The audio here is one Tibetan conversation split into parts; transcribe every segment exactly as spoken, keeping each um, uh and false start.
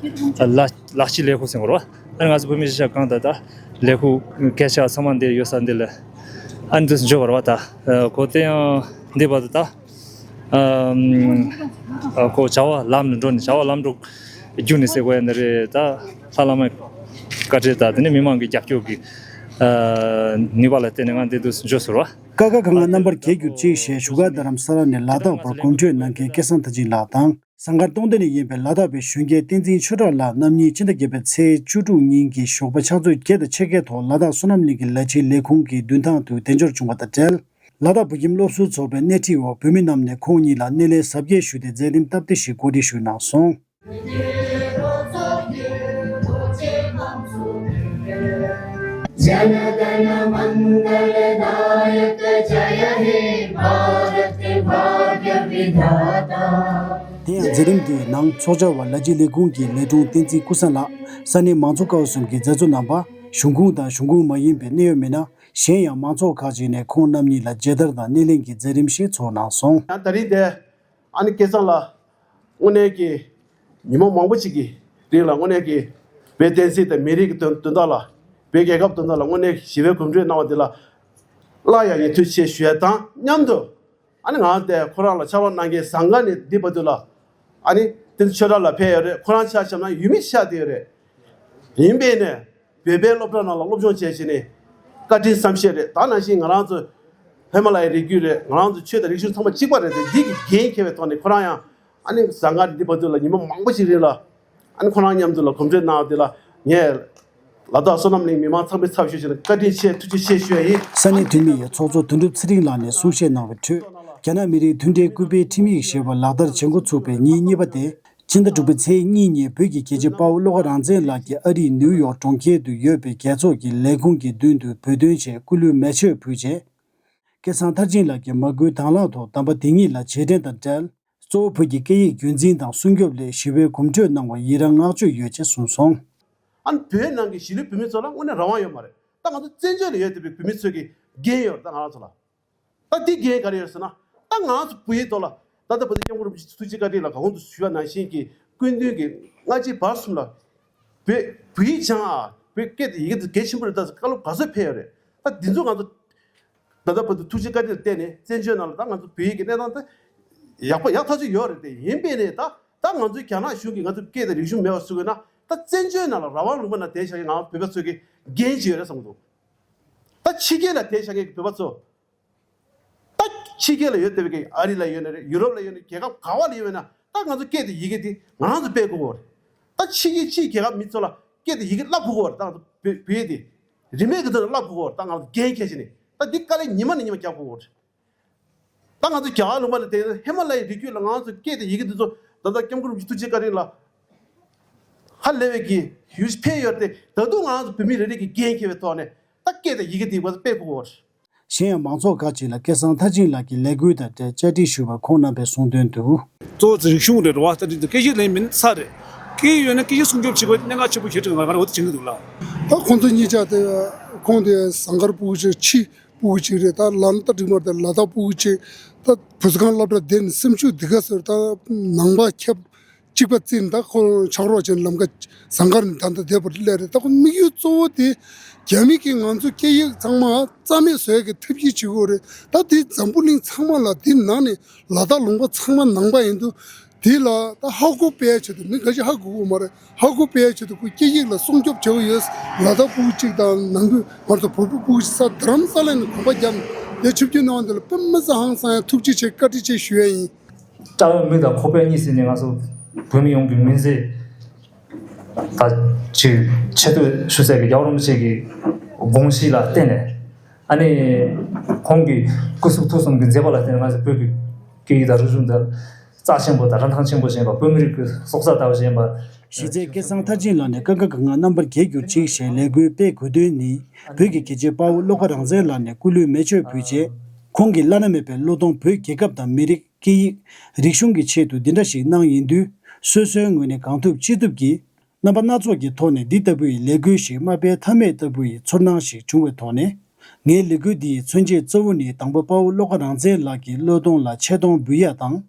ལ་ལ་ལས་ཀྱི་ལས་ཁུངས་ཟེར་བ་རེད་བ། ཨ་ནི་ང་ཚོ་བོད་མི་སྤྱི་ཁྱབ་ཁང་དང་ད་ལས་ཁུངས་སྐད་ཆ་ཚང་མ་འདི་ཡོད་ས་འདི་ལ་ཨ་ནི་འདུག་སེ་འབྱོར་བ་རེད་བ། ད་གོ་དེ་ཡང་འདི་བར་དུ་ད་ཨམ་ཨ་ཁོ་བྱ་བ་ལམ་ནས་འགྲོ་ནས་བྱ་བ་ལམ་འགྲོ་རྒྱུ་ནས་ཟེར་དགོས་ཡ་འདི་རེད། ད་ལྷ་བླ་མའི་བཀའ་དྲིན་དང་དེ་ནས་མི་མང་གི་རྒྱབ་སྐྱོར་གྱི་ཨ་ནུས་པ་ལ་བརྟེན་ནས་ང་འདི་འདུག་སེ་འབྱོར་སོང་བ། ཀ་ཁ་ག་ང་རྣམ་པར་རྒྱལ་གྱུར་ཅིག་ཞེས་བཞུགས་སྒར་རྡ་རམ་ས་ལ་ནས་ལ་དྭགས་བར་གོམ་བགྲོད་གནང་མཁན་སྐལ་བཟང་མཐར་ཕྱིན་ལགས་དང་། ཟངས་དཀར་སྟོང་སྡེ་ནས་ཡིན་པའི་ལ་དྭགས་པའི་གཞོན་སྐྱེས་བསྟན་འཛིན་ཆོས་གྲགས་ལགས་རྣམ་གཉིས་ཕྱི་ཟླ་བརྒྱད་པའི་ཚེས་བཅུ་དྲུག་ཉིན་གྱི་ཞོགས་པ་ཕྱག་ཚོད་བརྒྱད་དང་ཕྱེད་ཀའི་ཐོག་ལ་དྭགས་བསོད་ནམས་གླིང་གི་ལ་ཕྱིའི་ལས་ཁུངས་ཀྱི་མདུན་ཐང་དུ་གདན་འབྱོར་བྱུང་བ་དང་འབྲེལ། ལ་དྭགས་བོད་ཁྱིམ་སློབ་ཟུར་ཚོགས་པའི་སྣེ་ཁྲིད་འོག་བོད་མི་རྣམས་ནས་ཁོང་ཉིད་ལ་སྣེ་ལེན་གཟབ་རྒྱས་ཞུས་ཏེ་མཛད་རིམ་སྟབས་བདེ་ཞིག་གོ་སྒྲིག་ཞུས་གནང་སོང་། དེ་ཡང་མཛད་རིམ་དེའི་ནང་ཚོགས་བཅར་བ་ལ་རྒྱའི་ལས་ཁུངས་ཀྱི་ལས་དྲུང་བསྟན་འཛིན་ཀུན་བཟང་ལགས། ས་གནས་མང་གཙོ་ཀ་བ་གསུམ་གྱི་མཛད་གཙོ་རྣམ་པ། གཞུང་ཁུངས་དང་གཞུང་ཁུངས་མ་ཡིན་པའི་གནད་ཡོད་མི་སྣ། གཞན་ཡང་མང་ཚོགས་ཁག་ཅིག་ནས་ཁོང་རྣམ་གཉིས་ལ་མཇལ་དར་དང་སྣེ་ལེན་གྱི་མཛད་རིམ་ཞིག་ཚོགས་གནང་སོང་། ཡང་ད་རིང་དེ་ཨ་ནི་སྐལ་བཟང་ལགས་དངོས་གནས་ཀྱི་ཉི་མ་མང་པོ་ཞིག་གི་རིང་ལ་དངོས་གནས་ཀྱི་བོད་བསྟན་སྲིད་དང་མི་རིགས་ཀྱི་དོན་དོན་དག་ལ་བོད་རྒྱལ་ཁབ་དོན་དག་ལ་དངོས་གནས་ཞི་བའི་གོམ་བགྲོད་གནང་བ་འདི་ལ་སླར་ཡང་ཡིད་ཐུགས་རྗེ་ཆེ་ཞུ་ཡ་དང་མཉམ་དུ། ཨ་ནི་ང་དེ་ཁོ་རང་ལ་ཕྱག་རོགས་གནང་མཁན་ཟངས་དཀར་ནས་འདི་བར་དུ་ལ་ཨ་ནི་དེ་ཆོས་གྲྭ་ལ་ཕེབས་ཡོད་རེད། ཁོ་རང་ཆ་བཞག་ན་ཡུལ་མི་ཆགས་བསྡད་ཡོད་རེད། ཡིན་པས་ནས་བོད་པའི་སློབ་གྲྭ་ནང་ལ་སློབ་སྦྱོང་བྱས་བྱས་ནས་བཀའ་དྲིན་བསམ་ཤེས་རེད། ད་ནང་བཞིན་ང་རང་ཚོ་ཧི་མ་ལ་ཡའི་རི་རྒྱུད་རེད། ང་རང་ཚོ་ཆོས་དང་རིག་གཞུང་ཚང་མ་གཅིག་པ་རེད་དེ། འདི་གི་འགན་འཁྱེར་བའི་ཐོག་ནས་ཁོ་རང་ཡང་ཨ་ནི་ཟངས་དཀར་འདི་བར་དུ་ལ་ཉི་མ་མང་པོ་ཞིག་རིང་ལ་ཨ་ནི་ཁོ་རང་མཉམ་དུ་ལ་གོམ་བགྲོད་གནང་བ་དེ་ལ་ངས་ལ་དྭགས་བསོད་ནམས་གླིང་མི་མང་ཚང་མའི་ཚབ་ཞུས་བྱས་ནས་བཀའ་དྲིན་ཆེ་ཐུགས་རྗེ་ཆེ་ཞུ་ཡ་ཡིན། ས་གནས་འཐུས་མི་ཡི་ཚོགས་གཙོ་དོན་གྲུབ་ཚེ་རིང་ལགས་ནས་གསུང་བཤད་གནང་བའི་ཁྲོད། རྒྱ་ནག་མི་རིགས་མཐུན་སྒྲིལ་སྐུལ་སྤེལ་ཁྲིམས་ཡིག་ཞེས་པ་ལག་བསྟར་བྱེད་འགོ་ཚུགས་པའི་ཉིན་གཉིས་པ་སྟེ། ཕྱི་ཟླ་དྲུག་པའི་ཚེས་གཉིས་ཉིན་བོད་ཀྱི་རྒྱལ་གཅེས་དཔའ་བོ་བློ་དགའ་རང་བཙན་ལགས་ཀྱིས་ཨ་རིའི་ནིའུ་ཡོག་གྲོང་ཁྱེར་དུ་ཡོད་པའི་རྒྱལ་ཚོགས་ཀྱི་ལས་ཁུངས་ཀྱི་མདུན་དུ་བོད་དོན་ཆེད་སྐུ་ལུས་མེ་མཆོད་ཕུལ་རྗེས། སྐལ་བཟང་མཐར་ཕྱིན་ལགས་ཀྱིས་མ་སྐུལ་དང་བླངས་ཐོག་གདམས་པ་འདི་ཉིད་ལ་རྗེས་དྲན་དང་འབྲེལ། གཙོ་བོ་བོད་ཀྱི་སྐད་ཡིག་རྒྱུན་འཛིན་དང་སྲུང་སྐྱོབ་སླད་ཞི་བའི་གོམ་བགྲོད་གནང་བར་ཡི་རང་བསྔགས་བརྗོད་ཡོད་ཅེས་གསུངས་སོང་། ཨ་ནི་བོད་ནང་གི་གཞིས་ལུས་བོད་མི་ཚོ་ལ་དངོས་གནས་རང་དབང་ཡོད་མ་རེད། ད་ང་ཚོ་བཙན་བྱོལ་ལ་ཡོད་བསྡད་པའི་བོད་མི་ཚོས་ཀྱི་འགན་ཡོད་རེད། ད་ང་རང་ཚོ་ལ། ད་འདི་འགན་ག་རེ་ཡོད་ཟེར་ན། ད་ང་རང་ཚོ་བོད་ཡིག་ཐོག་ལ་ད་ལྟ་བར་དུ་སྐྱབས་མགོན་རིན་པོ་ཆེ་ཐུགས་རྗེ་བཀའ་དྲིན་ལ་གོང་དུ་ཞུས་པ་ནང་བཞིན་གྱི་སྐུ་མདུན་གྱི་སྔ་ཕྱི་བར་གསུམ་ལ་བོད་བོད་ཡིག་སྦྱང་ཨ། བོད་སྐད་དེ་ཡི་གེ་དེ་གལ་ཆེན་པོ་རེད། ད་བཀའ་སློབ་ག་ཚོད་ཕེབས་ཡོད་རེད། ད་འདི་ཚོ་ང་ཚོ་ད་ལྟ་བར་དུ་ཐུགས་རྗེ་བཀའ་དྲིན་ལ་བརྟེན་ནས་བཙན་བྱོལ་ནང་ལ་ད་ང་ཚོ་བོད་ཡིག་གི་གནས་སྟངས་ད་ཡག་པོ་ཡག་ཐག་ཆོད་ཡོད་རེད་དེ། ཡིན་པས་ནས་ད་ད་ང་ཚོའི་རྒྱ་ནག་གཞུང་གིས་ང་ཚོའི་སྐད་དང་རིག་གཞུང་མེད་པ་བཟོ་དགོས་ན། ད་བཙན་བྱོལ་ནང་ལ་རང་དབང་ལུང་པ་ནང་བསྡད་བཞག་མཁན་ང་བོད་པ་ཚོའི་གི་འགན་ཅིག་ཡོད་རེད་བསམ་གྱི་འདུག་ད་ཕྱི་རྒྱལ་ལ་བསྡད་བཞག་མཁན་གྱི་བོད་པ་ཚོ། ད་ཕྱི་རྒྱལ་ལ་ཡོད་བསྡད་པའི་གི་ཨ་རི་ལ་ཡོད་ན་རེད། ཡུ་རོབ་ལ་ཡོད་ན། རྒྱལ་ཁབ་ག་བ་ལ་ཡོད་ན། ད་ང་ཚོ་སྐད་དང་ཡི་གེ་དེ་ང་རང་ཚོ་སྤེལ་དགོས་ཀྱི་ཡོད་རེད། ད་ཕྱི་རྒྱལ་ཕྱིའི་རྒྱལ་ཁབ་མི་ཚོ་ལ་སྐད་དང་ཡི་གེ་བསླབ་དགོས་ཀྱི་ཡོད་རེད། ད་ང་ཚོ་བོད་བོད་ཡིག་དེ་རིན་མེད་ཀྱི་ཐོག་ནས་བསླབ་དགོས་ཀྱི་ཡོད་རེད། ད་ང་ཚོ་འགན་འཁྱེར་བྱས་ནས་ད་འདི་དཀའ་ལས་ཉི་མ་ནས་ཉི་མ་རྒྱག་དགོས་ཀྱི་ཡོད་རེད། ད་ང་ཚོ་རྒྱ་གར་ལུང་པ་ལ་བསྡད་ཡོད་ན། ཧི་མ་ལ་ཡའི་རི་རྒྱུད་ལ་ང་ཚོ་སྐད་དང་ཡི་གེ་འདི་ཚོ་ད་ལྟ་སྐྱབས་མགོན་རིན་པོ་ཆེ་ཐུགས་རྗེ་བཀའ་དྲིན་ལ་ཧ་ལས་པའི་གི་ཡུལ་ཕེབས་ཡོད་དེ། ད་དུང་ང་ཚོ་བོད་མི་རེ་རེ་གིས་འགན་འཁྱེར་བའི་ཐོག་ནས་ད་སྐད་དང་ཡི་གེ་འདི་ང་ཚོ་སྤེལ་དགོས་ཀྱི་ཡོད་རེད། གཞན་ཡང་མང་ཚོགས་ཁག་ཅིག་ལ་སྐལ་བཟང་མཐར་ཕྱིན་ལགས་ཀྱི་ལས་འགུལ་དང་འབྲེལ་བཅར་འདྲི་ཞུས་པར་ཁོང་རྣམ་པས་གསུངས་དོན་དུ། གཙོ་བོ་རིག་གཞུང་རེད་བ། ད་འདི་སྐད་ཡིག་ལ་མིན་ས་རེད། སྐད་ཡིག་ཡོད་ན་སྐད་ཡིག་སྲུང་སྐྱོབ་བྱེད་དགོས་གནད་འགག་ཆེན་པོ་ཞིག་རེད། ང་རང་འོ་དེ་བྱེད་ཀྱི་འདུག་ལ། ད་ཁོང་ཚོ་གཉིས་ཆ་དེ་ཁོང་དེ་ཟངས་དཀར་ཕྲུ་གུ་ཆེ་ཕྱི་ཕྲུ་གུ་ཅིག་རེད། ད་ལམ་ད་འགྲིག་མ་རེད། ད་ལ་དྭགས་ཕྲུ་གུ་ཅིག་ད་བོད་སྒང་སློབ་གྲྭ་བསྡད་ནས་སེམས་ཤུགས་འདི་ག་ཟེར། ད་ནང་པ་ཁྱབ་གཅིག་པ་བརྩིས་ནས་ད་ཁོ་ཆགས་རོགས་བྱས་ནས་ལམ་ཁ་ཟངས་དཀར་ནས་ད་ལྟ་བསྡད་པར་སླེབས་རེད། ད་ཁོ་དམིགས་ཡུལ་གཙོ་བོ་དེ་རྒྱ་མི་གིས་ང་ཚོ་སྐད་ཡིག་ཚང་མ་རྩ་མེད་བཟོ་ཡག་གི་ཐབས་ཤེས་བྱེད་ཀྱི་ཡོད་རེད། ད་དེ་འཛམ་བུ་གླིང་ཚང་མ་ལ་དེ་ནང་ནས་ལ་དྭགས་ལུང་པ་ཚང་མ་ནང་པ་ཡིན་དུས་དེ་ལ་ད་ཧ་གོ་སྤེལ་ཆེད་དུ་མི་འགའ་ཞིག་ཧ་གོ་གི་མ་རེད། ཧ་གོ་སྤེལ་ཆེད་དུ་ཁོ་སྐད་ཡིག་ལ་སྲུང་སྐྱོབ་བྱེད་ཀྱི་ཡོད། ལ་དྭགས་ཕྲུ་གུ་གཅིག་དང་ནང་ཁུལ་ང་ཚོ་བོད་ཕྲུག་ཕྲུ་གུ་ཞིག་ས་རྡ་རམ་ས་ལ་ནས་གོམ་པ་བརྒྱབ་ནས་དེ་ཆིབས་བསྒྱུར་གནང་བ་དེ་ལ་དཔེ་མི་སྲིད་ཧང་སང་ཡ་ཐུགས་རྗེ་ཆེ་བཀའ་དྲིན་ཆེ་ཞུ་ཡ་ཡིན། སྐྲག་ཡོད་མི་དང་ཁོག་པའི་གཉིད་སད་ནས་ང་ཚོ་བོད་མི་ཡོངས་ཀྱི་ངོས་འཛིན་ད་ཅིག་ཆེ་བསྟོད་ཞུ་སའི་གི་རྒྱལ་བ་རིན་པོ་ཆེ་གི་དགོངས་གཞི་ལ་བརྟེན་ནས། ཨ་ནི་ཁོང་གི་སྐུ་གཟུགས་ཐུགས་གསུམ་གྱི་མཛད་པ་ལ་བརྟེན་ནས་ང་ཚོ་བོད་ཀྱི་སྐད་ཡིག་དང་རིག་གཞུང་དང་རྩ་ཆེན་པོ་དང་རིན་ཐང་ཆེན་པོ་ཞིག་ཡིན་པ། བོད་མི་རིགས་ཀྱི་སྲོག་རྩ་ལྟ་བུ་ཞིག་ཡིན་པ། གཞི་རྩའི་སྐལ་བཟང་མཐར་ཕྱིན་ལགས་ནས་ཀ་ཁ་ག་ང་རྣམ་པར་རྒྱལ་གྱུར་ཅིག་ཞེས་ལས་འགུལ་སྤེལ་དགོས་དོན་ནི། བོད་ཀྱི་རྒྱལ་གཅེས་དཔའ་བོ་བློ་དགའ་རང་བཙན་ལགས་ནས་སྐུ་ལུས་མེ་མཆོད་ཕུལ་རྗེས། ཁོང་གི་བླ་ན་མེད་པའི་བློས་གཏོང་བོད་རྒྱལ་ཁབ་དང་མི་རིགས། སྐད་ཡིག་རིག་གཞུང་གི་ཆེད་དུ་འདི་འདྲ་ཞིག་གནང་ཡིན་དུས། སོ་སོའི་ངོས་ནས་གང་ཐུབ་ཅི་ཐུབ་ཀྱིས། རྣམ་པ་སྣ་ཚོགས་ཀྱི་ཐོག་ནས་འདི་ལྟ་བུའི་ལས་འགུལ་ཞིག་མ་སྤེལ་ཐབས་མེད་ལྟ་བུའི་ཚོར་སྣང་ཞིག་བྱུང་བའི་ཐོག་ནས། ངའི་ལས་འགུལ་འདིའི་མཚོན་བྱེད་གཙོ་བོ་ནི་དང་པོ་དཔའ་བོ་བློ་དགའ་རང་བཙན་ལགས་ཀྱི་བློས་གཏོང་ལ་ཆེ་མཐོང་འབུལ་ཡ་དང་།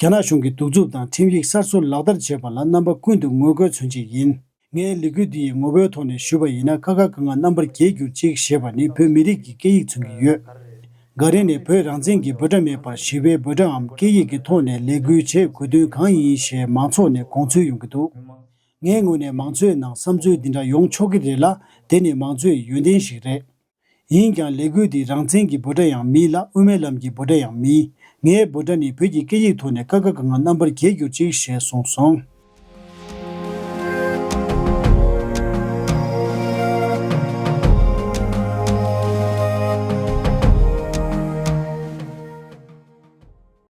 རྒྱ་ནག་གཞུང་གི་གདུག་རྩུབ་དང་ཁྲིམས་ཡིག་གསར་བཟོ་ལག་བསྟར་བྱས་པ་ལ་རྣམ་པ་ཀུན་ཏུ་ངོ་རྒོལ་མཚོན་ཆེད་ཡིན། ངའི་ལས་འགུལ་འདི་ཡི་ངོ་བོའི་ཐོག་ནས་ཞུས་པ་ཡིན་ན། ཀ་ཁ་ག་ང་རྣམ་པར་རྒྱལ་གྱུར་ཅིག་ཞེས་པ་ནི་བོད་མི་རིགས་ཀྱི་སྐད་ཡིག་མཚོན་གྱི་ཡོད། འགའ་རེ་ནས་བོད་རང་བཙན་གྱི་འབོད་སྒྲ་མེད་པར་ཞི་བའི་འབོད་སྒྲའམ་སྐད་ཡིག་གི་ཐོག་ནས་ལས་འགུལ་བྱེད་དགོས་དོན་གང་ཡིན་ཞེས་མང་ཚོགས་ནས་དགོངས་ཚུལ་ཡོང་གི་འདུག། ངའི་ངོས་ནས་མང་གཙོའི་ནང་བསམ་ཚུལ་འདི་འདྲ་ཡོང་ཆོག་གི་རེད་ལ། དེ་ནི་མང་གཙོའི་ཡོན་ཏན་ཞིག་རེད། ཡིན་ཀྱང་ལས་འགུལ་འདི་རང་བཙན་གྱི་འབོད་སྒྲ་ཡང་མིན་ལ། དབུ་མའི་ལམ་གྱི་འབོད་སྒྲ་ཡང་མིན། ངའི་འབོད་སྒྲ་ནི་བོད་ཀྱི་སྐད་ཡིག་ཐོག་ནས་ཀ་ཁ་ག་ང་རྣམ་པར་རྒྱལ་གྱུར་ཅིག་ཞེས་གསུངས་སོང་།